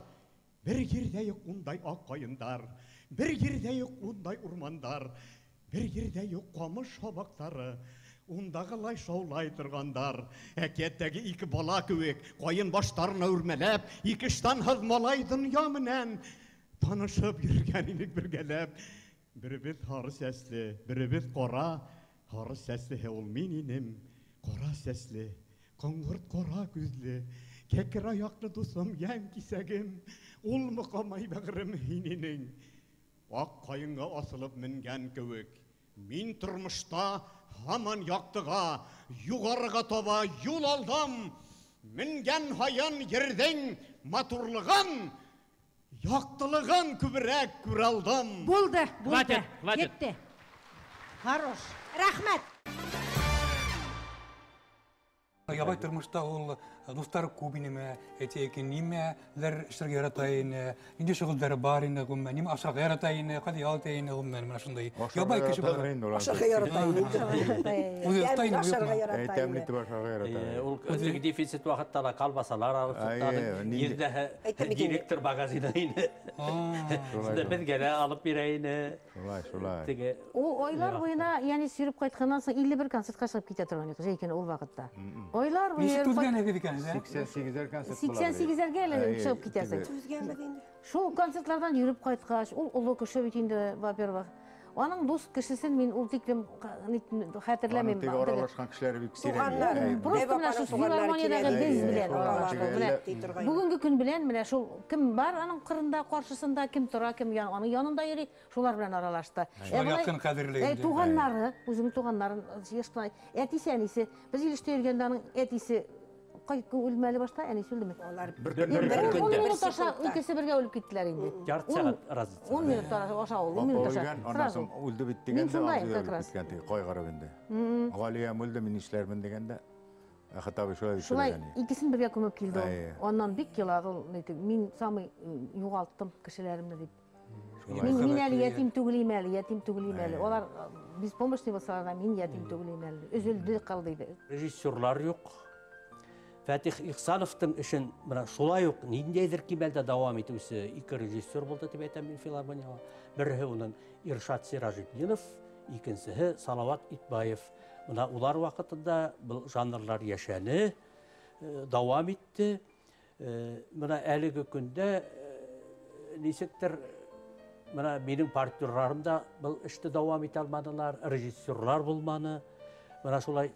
Бер җирдә юк ундай ак каендар, бер җирдә юк ундай урмандар, бер җирдә юк камыш сабаклары. Ундагылай шаулай торгандар. Әкияттәге ике бала кебек, каен баштарына үрмәләп, ике штанһыз малай дөнья менән танышып йөргән идек бергәләп. Беребез һары сәсле, беребез кара. Һары сәсле ул мин инем, кара сәсле, коңгырт кара күзле, кәкре аяклы дусым, ямь кисәгем, ул мыкамай бәгърем һин инең. Ак каенга асылып менгән кебек. Мин тормышта һаман яктыга, югарыга таба юл алдым. Менгән һаен ердең матурлыгын, яктылыгын күбрәк күрә алдым. Булды, булды. Хватит, хватит. Етте. Хорош. Рәхмәт. Ябай тормышта ул дуслары күп инеме, әйтәйек, нимәләр эшләргә ярата ине, нинди шөгыльләре бар ине гомумән, нимә ашарга ярата ине, кайда ял итә ине гомумән, менә шундый. Ябай кеше Ашарга буларак. инде ул. Ашарга ярата ине. Үзе оста инде, Ашарга юкмы? ярата Әйтәм ине. итеп ашарга ярата. Ул теге дефицит вакытта да колбасалар алып Әйе, сатты. нинди- Йөздә Әйтәм икән. директор магазины ине. Шулай, Безгә дә алып бирә ине. Шулай, шулай. Теге Ул айлар буена, ягъни сөйреп кайтканнан соң 51 концертка чыгып китә торган иде җәй көне ул вакытта. Айлар буе Ничек йөреп түзгән кайт- иде икән, ә? 88-әр концерт була. 88-ләргә әле Әйе, чыгып китәсең. теге. Түзгәнбез инде. Шул концертлардан йөреп кайткач, ул олы кеше бит инде, во-первых. Аның дус кешесен мин ул тиклем хәтерләмим. Аның теге аралашкан кешеләре бик сирәк. Туганнар. Әйе. Просто Бәй менә шул бабаның туганнары филармониядәге килә. без Әйе, белән шулар аралашты. теге Менә әллә- Ди торган. бүгенге көн белән менә шул кем бар аның кырында, каршысында, кем тора, кем аның янында йөри, шулар белән аралашты. Шулар Ә болай- якын, кадерле Ә, инде. Туганнары, үзенең туганнарын еш кына әтисе, әнисе. Без Илештә йөргәндә аның әтисе кай көн үлмәле башта, әнисе үлдеме? Алар Бер Бер көндә көндә. Ун Бер минут аша секундта. икесе бергә үлеп киттеләр инде. Ярты сәгать разница. 10 минут аша ул, 10 Апа минут аша. үлгән, аннан Сразу. соң үлде бит Мин дигәндә, шунда абзый да как үлеп раз. киткән теге кайгырып инде. Галиям үлде, мин нишләрмен дигәндә, Әхәт абый шулай дип Шулай сөйләгән иде. икесен бергә күмеп килде ул. Әйе. Аннан бик елады ул, әйтеп, мин самый югалттым кешеләремне дип. Шулай. Мин мин әле Мәхәббәтле. ятим түгел әле, ятим түгел әле. Әйе. Алар беспомощный булсалар да, мин ятим түгел әле. Өзелде калды диде. Режиссерлар юк. Фатих Ихсановтың эшен менә шулай ук ниндәйдер кимәлдә дәвам итүче ике режиссер булды дип әйтәм мин филармониягә. Бере уның Иршат Сираҗетдинов, икенчеһе Салават Итбаев. Менә улар вакытында был жанрлар яшәне, дәвам итте. Менә әлеге көндә ничектер менә минем партнерларым да был эште дәвам итә алмадылар, режиссерлар булманы. Менә шулай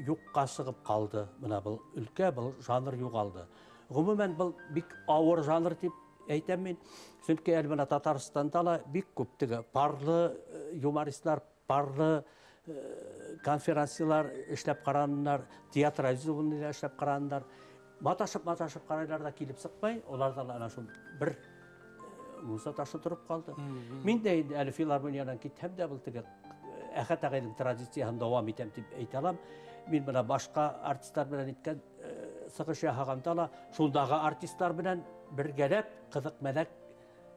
юкка чыгып калды. Менә был өлкә, был жанр югалды. Гомумән был бик авыр жанр дип әйтәм мин. Чөнки әле менә Татарстанда ла бик күп теге парлы юмористлар, парлы конференциялар эшләп караннар, театрализованныйлар эшләп караннар. Маташып-маташып карайлар да килеп чыкмай, аларда ла әнә шул бер Муса ташы торып калды. Мин дә инде әле филармониядән китһәм дә был теге Әхәт агайның традицияһын дәвам итәм дип әйтә алам. Мин менә башка артистлар белән иткән сыгыш яһаганда ла шундагы артистлар белән бергәләп кызык мәдәк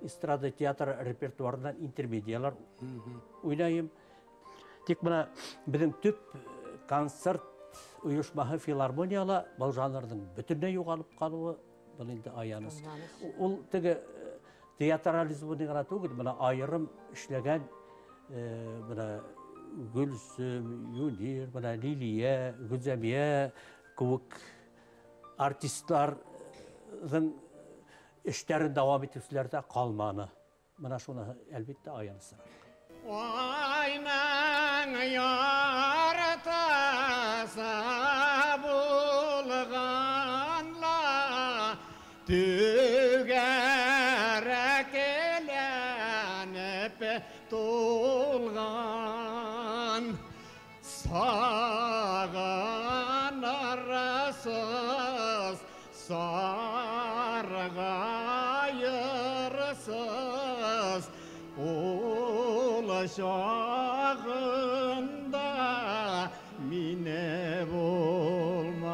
эстрада театр репертуарыннан интермедиялар уйнайым. Тик менә безнең төп концерт оешмаһы филармонияла был жанрның бөтенләй югалып калуы был инде аяныч. Ул теге театрализмны гына түгел, менә аерым эшләгән менә Гөлсем, Юнир, менә Лилия, Гүзәмия кебек артистларның эшләрен дәвам итүчеләр дә калманы. Менә шуны әлбәттә аянычрак. Айның яртысы булган ла, түгәрәкләнеп тулган. Сағынырсыз, сарғайырсыз, ул чагында мине булмам.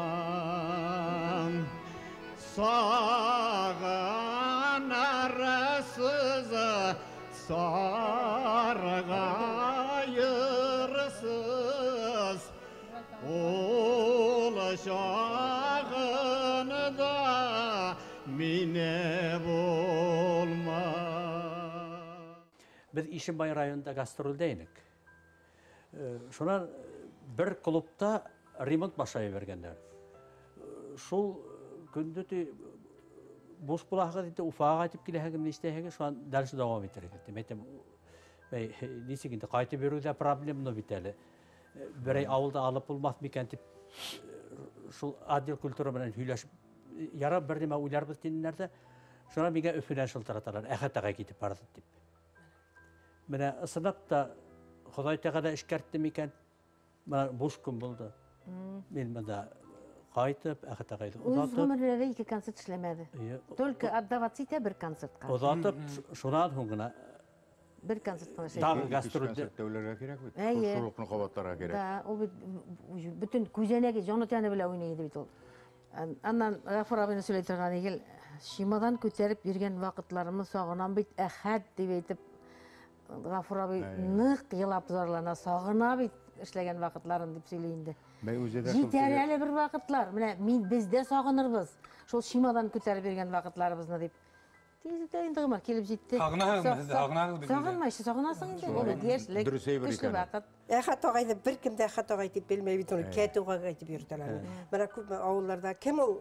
Сағынырсыз, сарғайырсыз, ул чагында мине булмам. Без Ишембай районында гастрольдә идек. Шуннан бер клубта ремонт башлай бергәннәр. Шул көндә ти буш булаһыгыз инде Уфага кайтып киләһегез, нишләһегез, шуннан дальше дәвам итәргә. Дип әйтәм, бәй, ничек инде кайтып йөрү дә проблемно бит әле. Берәй авылда алып булмас микән дип, шул отдел культура белән һөйләшеп, ярар бер нәмә уйларбыз дигәннәр дә, шуннан миңа Өфөдән шылтыраталар, Әхәт агай китеп барды дип. Менә ысынлап та Ходай Тәгалә эшкәртте микән? Менә буш көн булды. Мин монда кайтып, Әхәт агайны Үз озатып, гомерләре ике концерт эшләмәде. Әйе. Только отдаваться итә бер концертка. Озатып, шуннан һуң гына Бер концерт кына эшләде. Тагын гастрольдә. Концерт тәүләргә кирәк бит. Әйе. Шул укны кабатларга кирәк. Да, ул бит бөтен күзәнәге, җаны тәне белән уйный иде бит ул. Аннан Гафур абыйны сөйли торган игел, чемодан күтәреп йөргән вакытларымны сагынам бит, Әхәт дип әйтеп, Гафур абый нык елап зарлана, сагына бит эшләгән вакытларын дип сөйли инде. Бәй үзе дә шул Җитәр әле бер вакытлар. Менә мин без дә сагынырбыз. Шул чемодан күтәреп йөргән вакытларыбызны дип. Тиз үтә инде гомер килеп җитте. Сагынасызмы сез? Сагынасыз бит инде. Сагынмайсың, сагынасың инде. Ул бит яшьлек, Дөрес әйбер көчле икән ул. вакыт. Әхәт агайны беркем дә Әхәт агай дип белмәй бит аны, Кәтү агай дип йөртәләр. Менә күпме авылларда кем ул,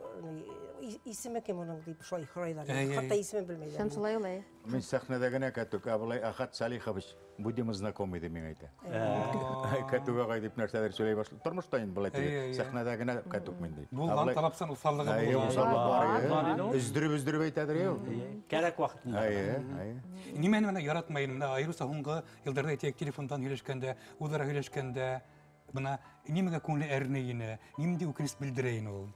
исеме кем уның дип шулай сорыйлар. Хәтта исемен белмәйләр. Чын шулай ул, әйе. Мин сәхнәдә генә Кәтүк, ә болай Әхәт Салихович, будем знакомы дип миңа әйтә. Кәтүк агай дип нәрсәдер сөйли башлый. Тормышта инде болай теге сәхнәдә генә Кәтүк мин ди. Булган талапсан усаллыгы Әйе, булган. усаллык бар, Бар әйе. инде ул. Өздереп-өздереп әйтәдер, әйе ул. Кәрәк вакытында. Әйе, әйе. Нимәне менә яратмайын, менә аеруча һуңгы елларда әйтик, телефондан һөйләшкәндә, үзара һөйләшкәндә, менә нимәгә күңеле әрни инде, нинди үкенеч белдерә инде ул?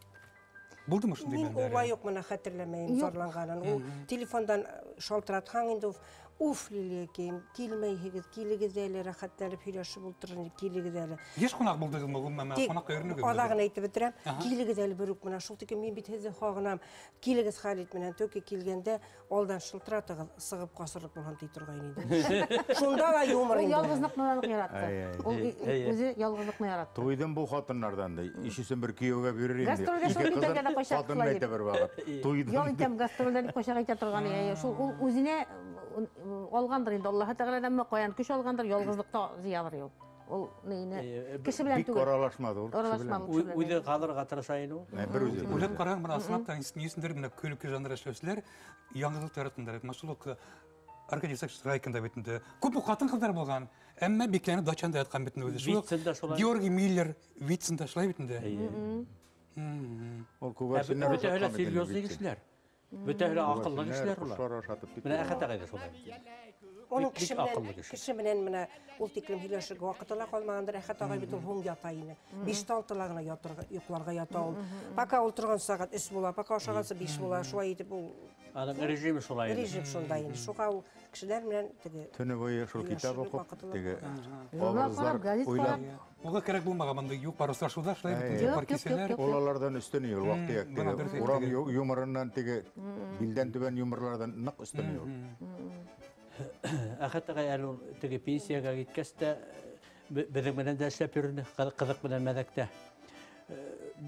Булдымы шундый Мин мәлләр? улай ук менә хәтерләмәйм Юк. зарланганын. Ул телефондан шалтыраткан инде, уф, Лилиякәем, килмәйһегез, килегез әле, рәхәтләнеп һөйләшеп утырын, килегез әле. Еш кунак булдыгызмы гомумән? Тик Кунакка йөрдегезме? Алагын әйтеп бетерәм. Килегез әле бер үк менә шул тиклем мин бит һеҙҙе һағынам. Килегез Халит менән төке килгәндә алдан шылтыратыгыҙ, сығып ҡасырлыҡ булһам ти торғайн инде. Шунда ла юмор Ул инде. ялгызлыкны нык яратты. Әй, әй. Ул үзе ялгызлыкны яратты. Туйдым бу хатыннардан ди. Ишесен бер кияүгә бирер инде. Гастрольгә шул Ике китәргә дә кызын кайчак хатынын шулай әйтә дип. бер вакыт. Туйдым. Ял итәм гастрольдән дип кайчак әйтә торган. Әйе, шул ул үзенә алгандыр инде Аллаһы Тәгаләдәнме, каян көч алгандыр, ялгызлыкта зыялыр ул. Ул нейне кеше белән Бик түгел. аралашмады ул кеше Аралашмады белән. ул кеше белән. Үзе калырга тырыша инде ул. Бер үзе. Уйлап караң, менә асылап та нисендер менә көлке жанры эшләүчеләр яңгызлык яраткандар. Менә шул ук Аркадий Исаакович Райкин да бит инде. Күп ук хатын-кызлар булган, әмма бикләнеп дачанда яткан бит инде үзе. Шул ук Вицин дә шулай. Георгий Миллер, Вицин дә шулай бит инде. Ул күгәрченнәр Бөтәһе лә ашаткан бит инде серьезный Вицин. кешеләр. Бөтәһе лә акыллы кешеләр улар. Кошлар ашатып китте. Менә Әхәт агай да шулай. Оның Бик кеше белән, акыллы кеше. кеше белән менә ул тиклем һөйләшергә вакыты ла калмагандыр. Әхәт агай бит ул һуң ята ине. Биштә алтыла гына ятырга, йокларга ята ул. Пока ул торган сәгать 3 була, пока ашагансы 5 була. Шулай итеп ул Аның режимы шулай инде. режим шунда инде. Шуга ул кешеләр белән теге Төне буе шул китап Һөйләшерлек укып, вакыты ла теге Журнал образлар карап, газет уйлап, карап. Уга кирәк булмаган монда юк бар очрашуда шулай бит инде, Юк, бар юк, юк, киселәр. юк. Ул алардан өстен ул вак-төяк Бына теге дөрес әйтте урам теге. юморыннан теге билдән түбән юморлардан нык өстен ул. Әхәт агай әле ул теге пенсиягә киткәч тә беҙҙең менән дә эшләп йөрөнө, ҡыҙыҡ менән мәҙәктә.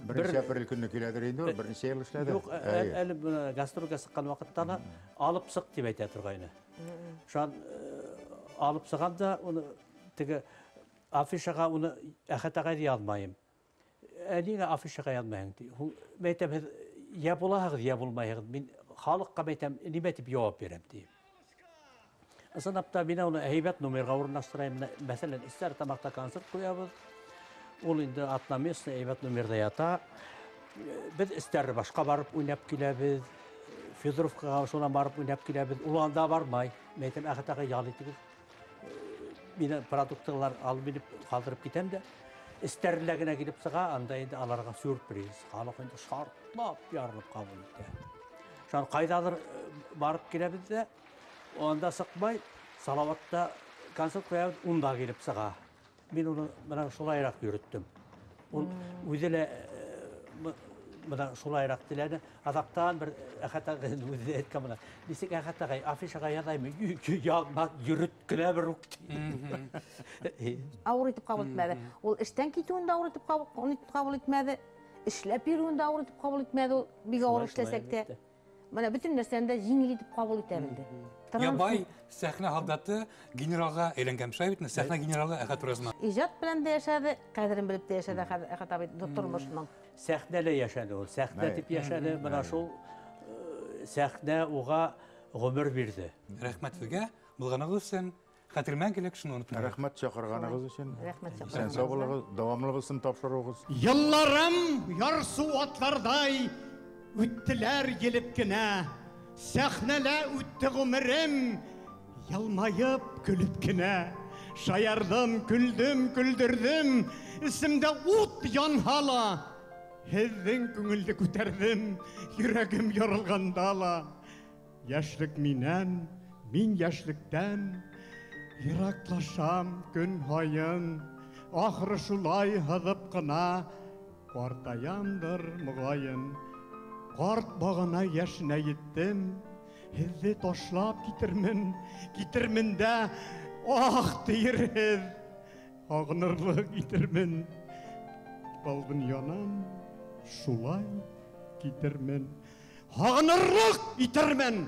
Беренче апрель көнне киләдер инде ул, берничә ел эшләде. Юк, әле бына гастрольгә сыҡҡан ваҡытта ла алып сыҡ тип әйтә торғайны. Шунан алып сыҡҡан да уны теге афишаға уны Әхәт ағайҙы яҙмайым. Ә ниңә афишаға яҙмайһың ти? Ул, мин әйтәм, һеҙ йә булаһығыҙ, йә булмайһығыҙ. Мин халыҡҡа әйтәм, нимә тип яуап бирәм ти. Ысынлап та мин уны һәйбәт номерға урынлаштырайым. Менә, мәҫәлән, Стәрлетамаҡта концерт ҡуябыҙ. Ул инде одноместный һәйбәт номерҙа ята. Беҙ Стәрлебашҡа барып уйнап киләбеҙ. Федоровкаға шунан барып уйнап киләбеҙ. Ул анда бармай. Мин әйтәм, Әхәт ағай, ял итегеҙ. Мине продуктлар алып инеп ҡалдырып китәм дә. Стәрлегә генә килеп сыға, анда инде аларға сюрприз. Халыҡ инде шартлап ярылып ҡабул итә. Шунан ҡайҙалыр барып киләбеҙ ҙә, анда сыҡмай, Салаватта концерт ҡуябыҙ, унда килеп сыға. Мин уны бына шулайыраҡ йөрөттөм. Ул үҙе лә бына шулайыраҡ теләне. Аҙаҡтан бер Әхәт ағай үҙе лә әйткән бына, нисек Әхәт ағай афишаға яҙаймы? Яҙма, йөрөт кенә бер үк. Ауыр итеп ҡабул итмәне. Ул эштән китеүен дә ауыр итеп ҡабул итмәне. Эшләп йөрөүен дә ауыр итеп ҡабул итмәне. Ул бик ауыр Шулай, эшләсәк тә. әлбиттә. Менә бөтен нәрсәне дә җиңел итеп кабул итә белде. Ябай сәхнә һалдаты генералға әйләнгән. Шулай бит, сәхнә генералы Әхәт Уразман. Иҗат белән дә яшәде, кадерен белеп тә яшәде Әхәт абый тормышының. Сәхнәле яшәде ул, сәхнә дип яшәде. Менә шул сәхнә уга гомер бирде. Рәхмәт сезгә, булганыгыз өчен. Хәтер мәңгелек, шуны онытмагыз. Рәхмәт чакырганыгыз өчен. Рәхмәт Исән сау булыгыз, дәвамлы булсын тапшыруыгыз. Елларым ярсу атлардай үттеләр елеп кенә. Сәхнәлә үтте гомерем, Елмаеп, көлеп кенә, шаярдым, көлдем, көлдердем, Эчемдә ут янһа ла, Һеҙҙең күңелде күтәрҙем, йөрәгем ярылғанда ла. Йәшлек минән, мин йәшлектән Йыраҡлашам көн һайын, Ахыры шулай һыҙып ҡына Ҡартаямдыр, моғайын. Ҡарт бағана йәшенә еттем, Һеҙҙе ташлап китермен, китермен дә, ах, тиерһеҙ, һағынырлыҡ итермен. Был донъянан шулай китермен, һағынырлыҡ итермен.